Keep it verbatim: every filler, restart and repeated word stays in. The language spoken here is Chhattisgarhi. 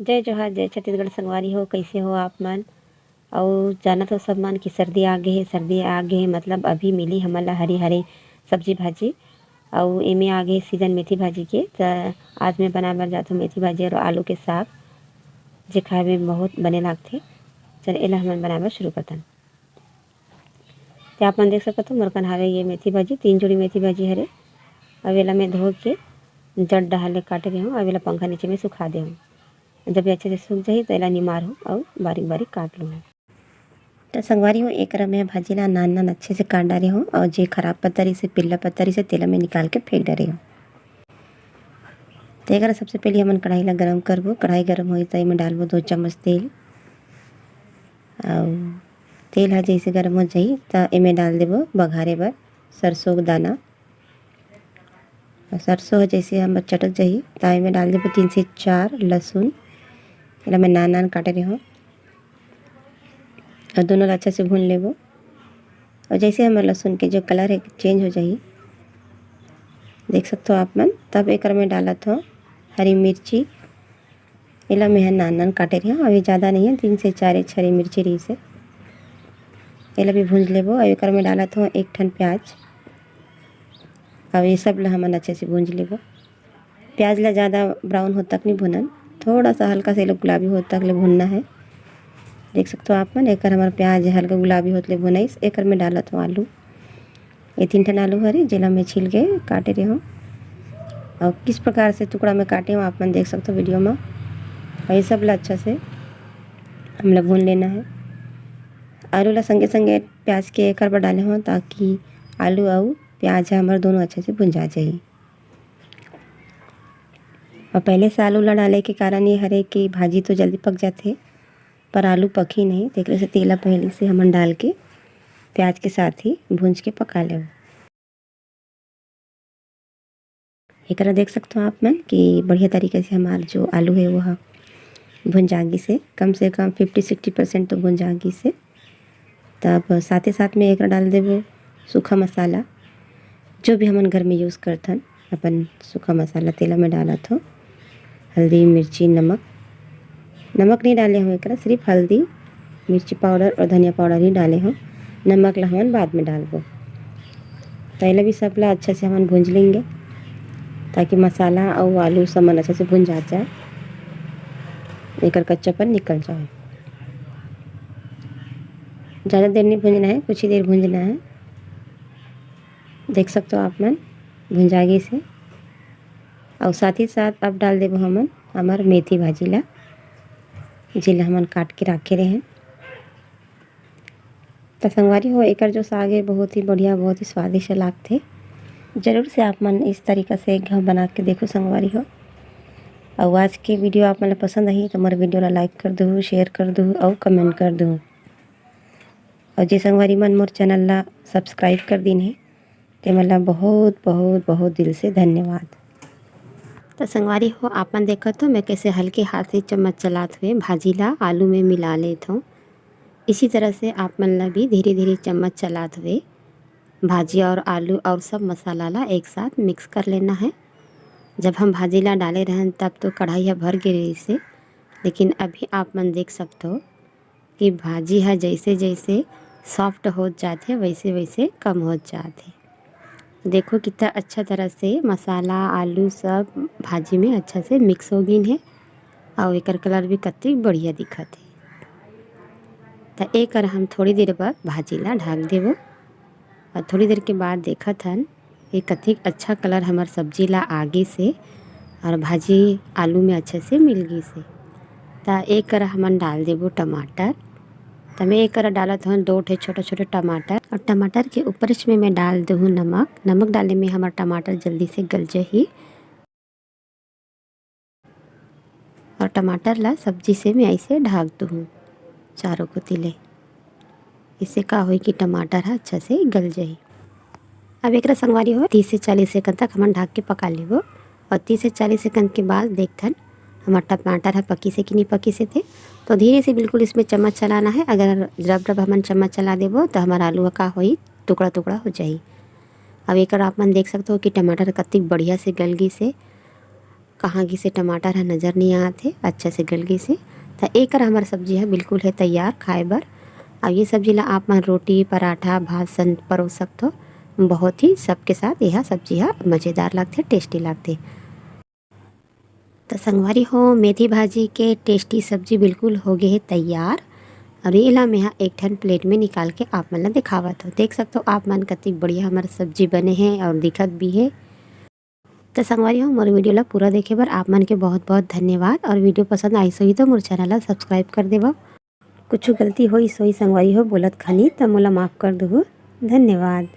जय जोहार, जय छत्तीसगढ़ संगवारी हो, कइसे हो आप मन? अउ जानत हो सब मन कि सर्दी आ गे हे, सर्दी आ गे हे, मतलब अभी मिली हमन ला हरी हरी सब्जी भाजी। अउ एमे आ गे सीजन मेथी भाजी के, त आज मैं बनाए बर जात हूँ मेथी भाजी अउ आलू के साग, जे खाए में बहुत बने लागथे। चल, एला हमन बनाए बर शुरू करथन। त आप मन देख सकत हो, मोर कन हावे ये मेथी भाजी, तीन जोड़ी मेथी भाजी हरे। अब एला मैं धो के जड़ डहार ले काटे रहे हूँ। अब एला पंखा नीचे में सुखा दे हूँ। जब ये अच्छे से सूख जाही, त एला निमार हूँ अउ बारीक बारीक काट लूँ। त संगवारी हो, एकरा मैं भाजी ला नान नान अच्छे से काट डारे हूँ अउ जे खराब पत्ता रहिसे, पिल्ला पत्ता रहिसे, तेला मैं निकाल के फेंक डारे हूँ। त एकरा सबसे पहले हमन कढ़ाई ला गरम करबो। कढ़ाई गरम होई त एमे डालबो दो चम्मच तेल। अउ तेल ह जैसे गरम हो जाही, त एमे डाल देबो बघारे बर सरसों के दाना। अउ सरसों ह जैसे हमर चटक जाही, त एमे डाल देबो तीन से चार लहसुन। एला मैं नान नान काटे रहे हूँ। अउ दोनों ला अच्छा से भून लेबो। अउ जैसे हमर लहसुन के जो कलर हे, चेंज हो जाही, देख सकत हो आप मन, तब एकर में डालत हो हरी मिर्ची। एला मैं ह नान नान काटे रहे हूँ, अभी ज़्यादा नहीं है, तीन से चार इंच हरी मिर्ची रहिसे। एला भी भूंज लेबो। अउ एकर में डालत हो एक ठन प्याज। अउ ये सब ला हमन अच्छे से भूंज लेबो। प्याज ला ज़्यादा ब्राउन होत तक नहीं भूनन, थोड़ा सा हल्का से एला गुलाबी होत तक ले भूनना है। देख सकत हो आप मन, एकर हमर प्याज हल्का गुलाबी होत ले भुनाइस। एकर में डालत हो आलू। ये तीन ठन आलू हरे, जेला मैं छील के काटे रहे हूँ। अउ किस प्रकार से टुकड़ा में काटे हूँ, आप मन देख सकत हो वीडियो में। अउ ये सब ला अच्छा से हमला भून लेना है। आलू ला संगे संगे प्याज के एकर बर डाले हूँ, ताकि आलू अउ प्याज ह हमर दोनों अच्छे से भुंजा जाही। अउ पहले से आलू ला डाले के कारण ये हरे कि भाजी तो जल्दी पक जाथे, पर आलू पकही नहीं, तेकरे से तेला पहले से हमन डाल के प्याज के साथ ही भूंज के पका लेबो। एकरा देख सकत हो आप मन कि बढ़िया तरीका से हमार जो आलू हे, वो ह भुंजा गिस हे, कम से कम फिफ्टी सिक्सटी परसेंट तो भुंजा गिस हे। तब साथे साथ में एकरा डाल देबो सूखा मसाला, जो भी हमन घर में यूज़ करथन, अपन सूखा मसाला तेला में डालत हो, हल्दी, मिर्ची, नमक। नमक नहीं डाले हूँ एकरा, सिर्फ हल्दी, मिर्ची पाउडर और धनिया पाउडर ही डाले हूँ। नमक ला हमन बाद में डालबो। तो एला भी सब ला अच्छा से हमन भूंज लेंगे, ताकि मसाला अउ आलू सब मन अच्छा से भुंजा जाए, एकर कच्चापन निकल जाए। ज़्यादा देर नहीं भूंजना है, कुछ ही देर भूंजना है। देख सकत हो आप मन, भुंजा गिस हे। अउ साथ ही साथ अब डाल देबो हमन हमर मेथी भाजी ला, जेला हमन काट के राखे रहे। त संगवारी हो, एकर जो साग हे, बहुत ही बढ़िया, बहुत ही स्वादिष्ट लागथे। जरूर से आप मन इस तरीका से एक घाव बना के देखो संगवारी हो। अउ आज के वीडियो आप मन ला पसंद आही, तो मोर वीडियो ला लाइक कर दू, शेयर कर दू अउ कमेंट कर दू। अउ जे संगवारी मन मोर चैनल ला सब्सक्राइब कर दीन हे, ते मन ला बहुत, बहुत, बहुत दिल से धन्यवाद। त संगवारी हो, आप मन देखत हो, मैं कैसे हल्के हाथ से चम्मच चलात हुए भाजी ला आलू में मिला लेत हूँ। इसी तरह से आप मन ला भी धीरे-धीरे चम्मच चलात हुए भाजी और आलू और सब मसाला ला एक साथ मिक्स कर लेना है। जब हम भाजी ला डाले रहन, तब तो कढ़ाई ह भर गे रहिस हे, लेकिन अभी आप मन देख सकत हो कि भाजी ह जैसे-जैसे सॉफ्ट होत जात हे, वैसे-वैसे कम होत जात हे। देखो कितना अच्छा तरह से मसाला, आलू सब भाजी में अच्छा से मिक्स हो गिन हे अउ एकर कलर भी कतिक बढ़िया दिखत हे। त एकर हम थोड़ी देर बाद भाजी ला ढाक देबो अउ थोड़ी देर के बाद देखत हन ये कतिक अच्छा कलर हमर सब्जी ला आ गिस हे अउ भाजी आलू में अच्छे से मिल गिस हे। त एकर हमन डाल देबो टमाटर। त मैं एकर डालत हन दो ठे छोटे-छोटे टमाटर अउ टमाटर के ऊपर में मैं डाल देहूँ नमक। नमक डाले में हमर टमाटर जल्दी से गल जाही। अउ टमाटर ला सब्जी से मैं ऐसे ढाक दूहूँ चारों कोती ले। इससे का होई कि टमाटर ह अच्छा से गल जाही। अब एकरा संगवारी हो तीस से चालीस सेकंड तक हमन ढाक के पका लेबो। अउ तीस से चालीस सेकंड के बाद देखथन हमर टमाटर ह पकिस हे कि नहीं पकिस हे ते। तो धीरे से बिल्कुल इसमें चम्मच चलाना है। अगर रब रब हमन चम्मच चला देबो तो हमर आलू ह का होई, टुकड़ा टुकड़ा हो जाही। अब एकर आप मन देख सकत हो कि टमाटर कतिक बढ़िया से गल गिस हे। कहाँ गिसे टमाटर ह नज़र नहीं आत हे, अच्छा से गल गिसे। त एकर हमर सब्जी ह बिल्कुल हे तैयार खाए बर। अब ये सब्जी ला आप मन रोटी, पराठा, भात संग परोस सकथो। बहुत ही सबके साथ यह सब्जी ह मज़ेदार लगथे, टेस्टी लगथे। त संगवारी हो, मेथी भाजी के टेस्टी सब्जी बिल्कुल हो गे हे तैयार। और एला मेहा एक ठन प्लेट में निकाल के आप मन ला दिखावत हो। देख सकथो आप मन कतिक बढ़िया हमर सब्जी बने हे और दिखत भी हे। त संगवारी हो, मोर वीडियो ला पूरा देखे बर आप मन के बहुत बहुत धन्यवाद। और वीडियो पसंद आइस होही तो मोर चैनल ला सब्सक्राइब कर देवव। कुछ गलती होइस होही संगवारी हो बोलत खानी, त मोला माफ कर दुहू। धन्यवाद।